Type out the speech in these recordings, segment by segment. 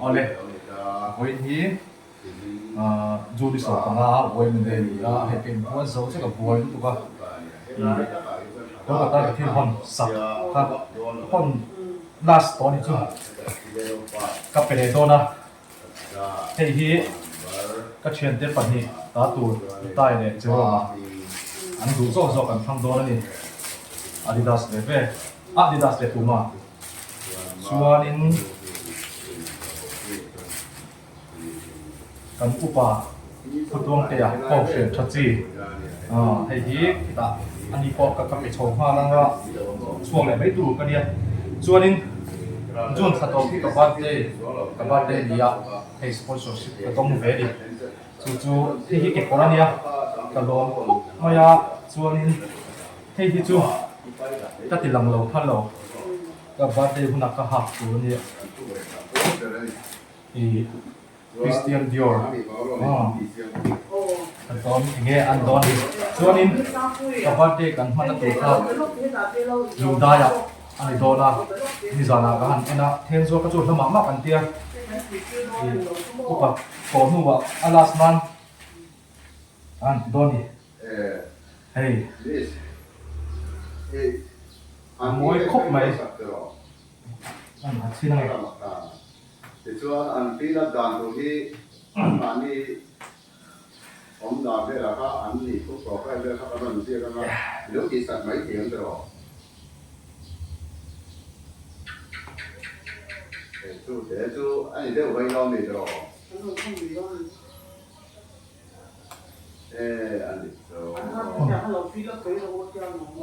Awle, vawiin hi June ni 15 a Women Day a ni a, hei ka inbual zo che ka buai lutuk a, ih Kolkata ka thil hawn sak kha hawn last tawh a ni chu ka pe leh dawn a. Hei hi ka thiante pahnih ta tur Tai leh Jerome-a an duh zawk zawk an thlang dawn a ni. Adidas ve ve, Adidas leh Puma chuanin kan upa Phutuangtea pawh hriat tha chi hei hi khitah ani pawh ka ka pe chho nghal anga chhuak leh mai tur ka nia. Chuanin June thla tawp hi ka birthday ka birthday a ni a, hei sponsorship ka dawng ve a ni. Chu chu hei hi kekawr a nia ka lawm khawp mai a, chuanin hei hi chu ka ti lang lo phal lo ka birthday hunah ka hak tur a nia. Ih Christian Dior an dawn enge an dawn ni chuanin ka birthday kan hman a tur kha Lungdaiah a ni dawn a nizanah ka han en a Thenzawl kha chu hla mah mah kan tia ih upa tawh hnuah a last nan a han ti dawn ni hei a mawi khawp mai a chhin a nge. Tichuan an fill up dan tur hi anmahni awm dan velah kha an nih thu profile vel kha kan rawn ziak anga i lo tihsak mai thei ang tiraw? He chu te chu a ni deuh vai lawm ni tiraw? E a ni chu.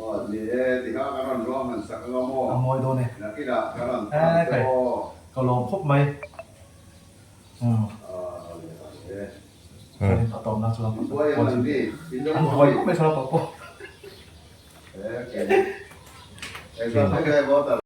Aw ni e tikha kan rawn ruang han sak anga maw? A mawi dawn e. Nakinah kan rawn than che aw. Ka lawm khawp mai. Chuanin a tawpna chuan an buai khawp mai thlalak pawh.